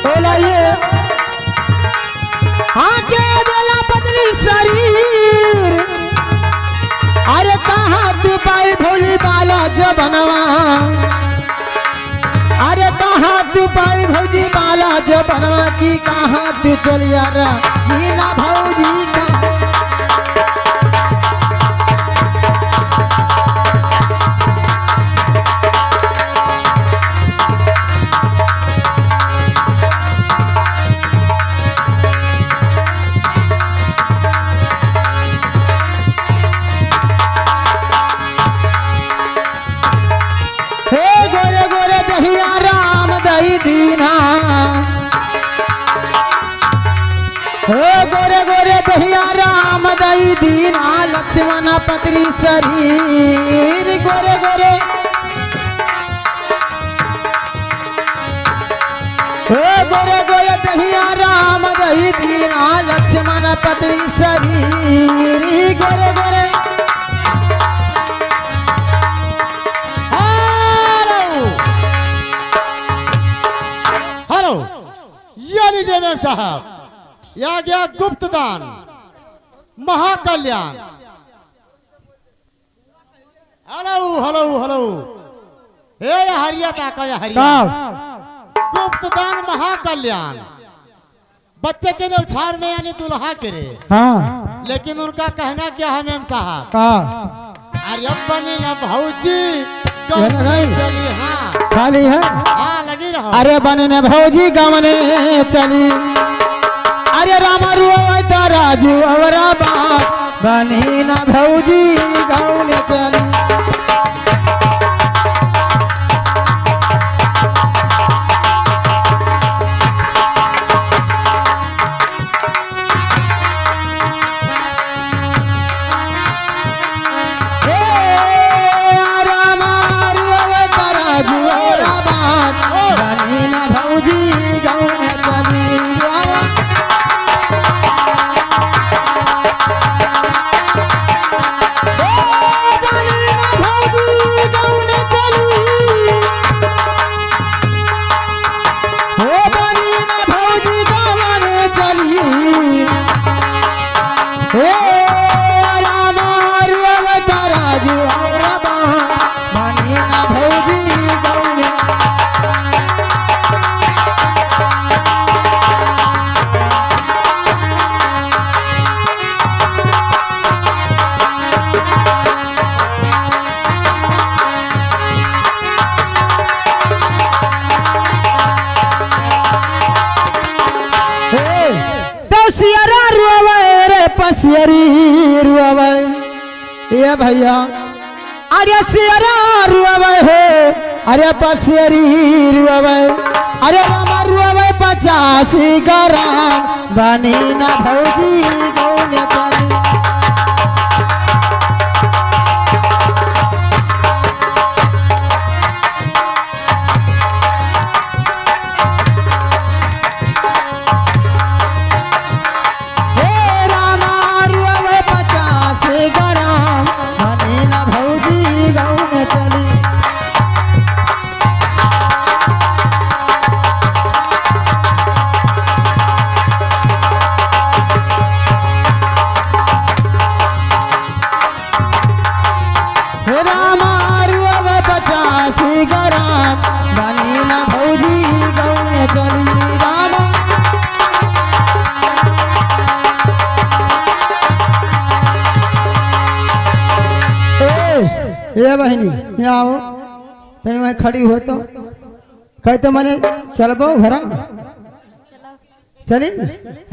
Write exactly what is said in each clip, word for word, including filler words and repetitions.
बोला ये। हाँ, के देला पतली शरीर। अरे कहाँ तू पाई भौजी बाला जबनवा। अरे कहाँ तू पाई भौजी बाला जबनवा की कहाँ तू चलिया रे। ई ना भौजी का। हे गोरे गोरे दहिया राम दई दीना। हे गोरे गोरे दहिया राम दई दीना, लक्ष्मण पतरी शरीर गोरे गोरे। हे गोरे गोरे दहिया राम दई दीना, लक्ष्मण पतरी शरीर गोरे गोरे। हेलो, हेलो, ये लीजिए मेम साहब, ये आ गया गुप्त दान, महाकल्याण। हेलो, हेलो, हेलो, हे या हरिया ताका, या हरिया। का? गुप्त दान महाकल्याण। बच्चे के ने उछार में यानी दुल्हा के रे। हाँ। लेकिन उनका कहना क्या है मेम साहब? का? अरे बनी ना भौजी, ये गाँव लगा में है? चली, हाँ। खाली है? हाँ, लगी रहो। अरे बनी ना भौजी, गाँव में चली। अरे रामा रुआ तो राजू अवरा बाप, बनी ना भौजी, गाँव में चली। हे रामा रुआ तो राजू अवरा बाप, बनी ना भौजी, गाँव में चली। हे, तो सियरा रुआवे रे पसियरी रुआवे। ए भैया, अरे सियरा रुआवे हो, अरे पसियरी रुआवे, अरे रामा रुआवे पचासी ग्राम, बनी ना भौजी गौने बनी। हे रामा रुआवे पचास ग्राम, बनी ना भौजी गौने चली। हे रामा रुआवे पचासी ग्राम, बनी ना भौजी गौने चली रामा। ए, ए बहिनी, यहाँ आओ, तनी वहीं खड़ी हो तो। कहते मने चलबो घरा। चली,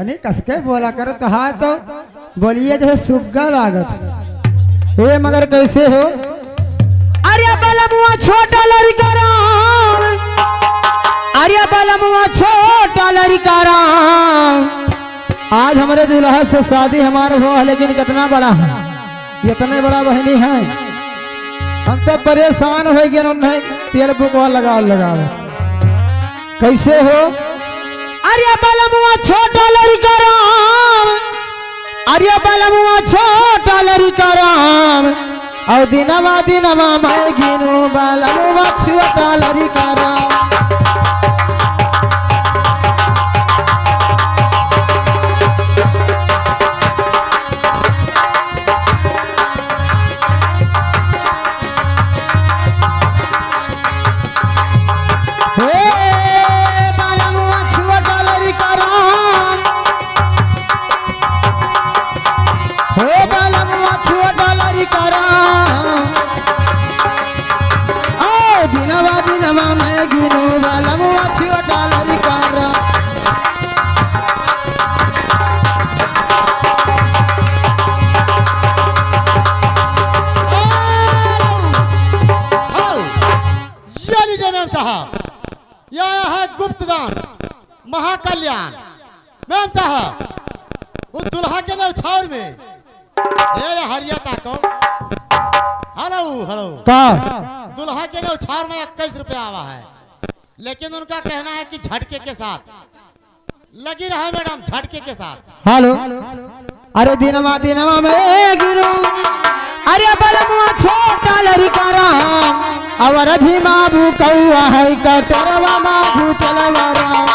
अरे कसके बोला करत हा तो बोलिए जैसे सुग्गा लागत। हे मगर कैसे हो? अरे बलमुआ छोटा लड़का राम, अरे बलमुआ छोटा लड़का राम। आज हमरे दुल्हा से शादी हमार हुआ है, लेकिन कितना बड़ा है, इतने बड़ा बहिनी है। हम तो परेशान होइ गए, उन्हें तेल बुकवा लगाओ, लगाओ। कैसे हो? अरे बलमुआ छोटा लड़का राम, अरे बलमुआ छोटा लड़का राम, और दिनवा दिनवा मैं गिनू बलमुआ छोटा लड़का राम। साहब, यह है गुप्तदान महाकल्याण। मेम साहब, उस दुल्हा के न्योछावर में, ए, ये हरिया ताको। हेलो, हेलो। का? दुल्हा के न्योछावर में इक्कीस रुपया आवा है, लेकिन उनका कहना है कि झटके के साथ लगी रहा मैडम, झटके के साथ। हेलो। अरे दिनवा दिनवा में गिरू, अरे बलमुआ छोटा लड़का राम, अवर धीमा बुकौआ है कटरवा माधु चलवा राम।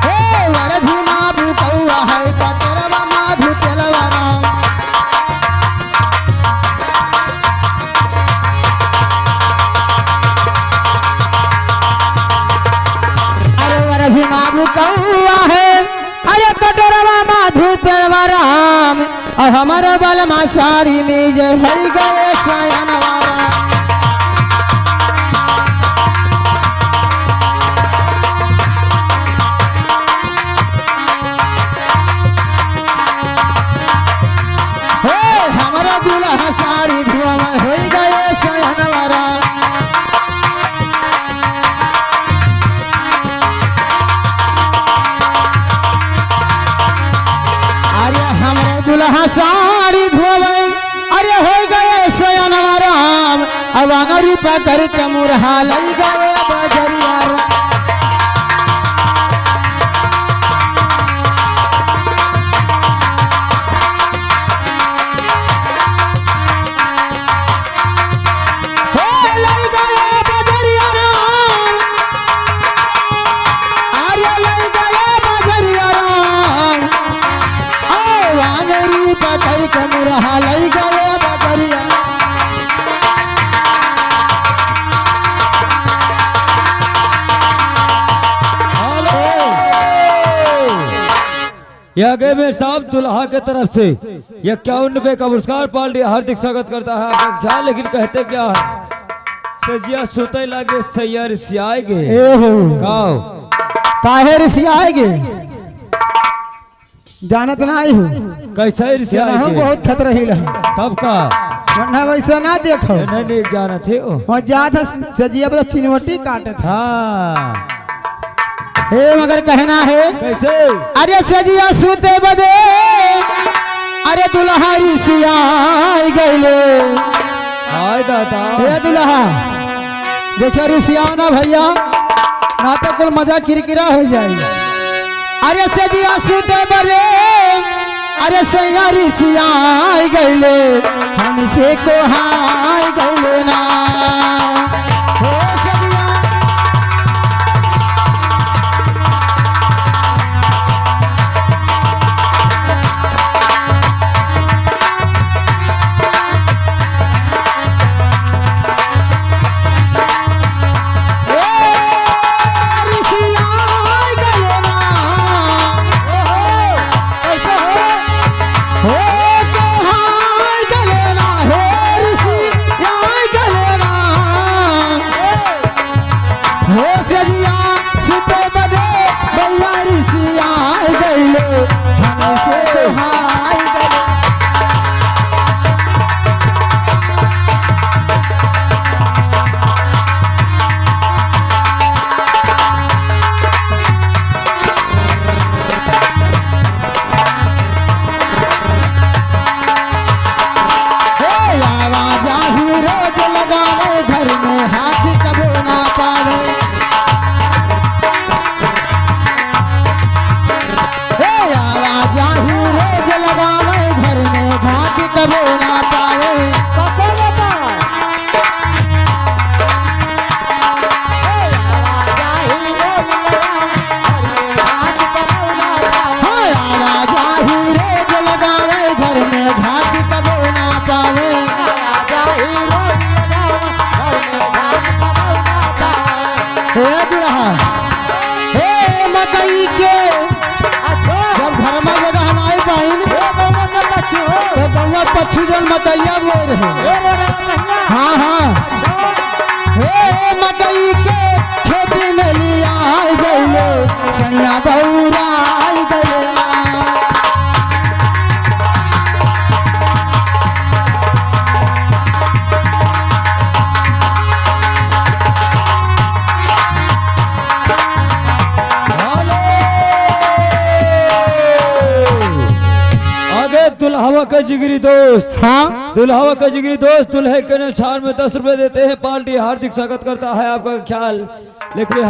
हे वरझी माँ बुतौआ है कटरवा माधु तेलवा राम। अरे वरझी माँ बुतौआ है, अरे कटरवा माधु तेलवा राम। और हमारा बलमा साड़ी में जे होई गए सयनवा राम। हे हमरा दुल्हा साड़ी धुआ में होई गए सयनवा राम। अरे हमरा दुल्हा साड़ी धोवे, अरे होई गए सयनवा राम। अब आंगरी पकड़ के मुरहा लई गए बजरिया राम। हे लई गए बजरिया राम, अरे लई गए बजरिया राम, ओ आंगरी पकड़ के मुरहा लई गए बजरिया। हेलो। यह game में साहब दुल्हा के तरफ से इक्यावन रुपए का पुरस्कार पाल रही है। हार्दिक स्वागत करता है आपका ख्याल, लेकिन कहते क्या है, सजिया सुते लागे सैया रिसियाए गे। ए हो। काओ? काहे रिसियाए गे? जानत नाही हो। कैसे रिसियाए गे? बहुत खतरा ही रहे। तब का? वरना वैसे ना देखो। नहीं, नहीं जानत है ओ। वहाँ जात है सजिया पर चिनवटी काटत है। हाँ। हे मगर कहना है। कैसे? अरे सजिया सूते बदे, अरे दुल्हा रिसियाई गइले। हाय दादा। हे दुल्हा, देखिए रिसियाओ ना भैया, ना तो कुल मजा किरकिरा हो जाई। अरे सजिया सूते बदे, अरे सैया रिसियाई गइले, हमसे कोहाई गइले ना। हो सजिया। ए, रिसियाई गइले ना। कैसे हो? हो कोहाई गइले ना, हो रिसियाई गइले ना। हो सजिया सुते बदे, भैया रिसियाई गइले, हमसे कोहाई गइले। हे आवा जाही रोज लगावे, घर में हाथ कबो ना पावे। हे आवा जाही रोज लगावे, घर में हाथ कबो ना पावे। हाँ, आवा जाही रोज लगावे, घर में घात कबो ना पावे। हे दुल्हा, हे मकई के, अच्छा। जब घर में जगह नाई पाइन, हे गौवा के पक्षी हो। तो गौवा पक्षी जन मकैया बोल रहे। हे रे रे कन्हैया। हाँ, हाँ। अच्छा। हे मकई के खेती में लिया गइलो, सैया बौरा। दुल्हवा का जिगरी दोस्त। हाँ। दुल्हवा का जिगरी दोस्त, दुल्हे के न्योछावर में दस रुपए देते हैं, पार्टी हार्दिक स्वागत करता है आपका ख्याल। लेकिन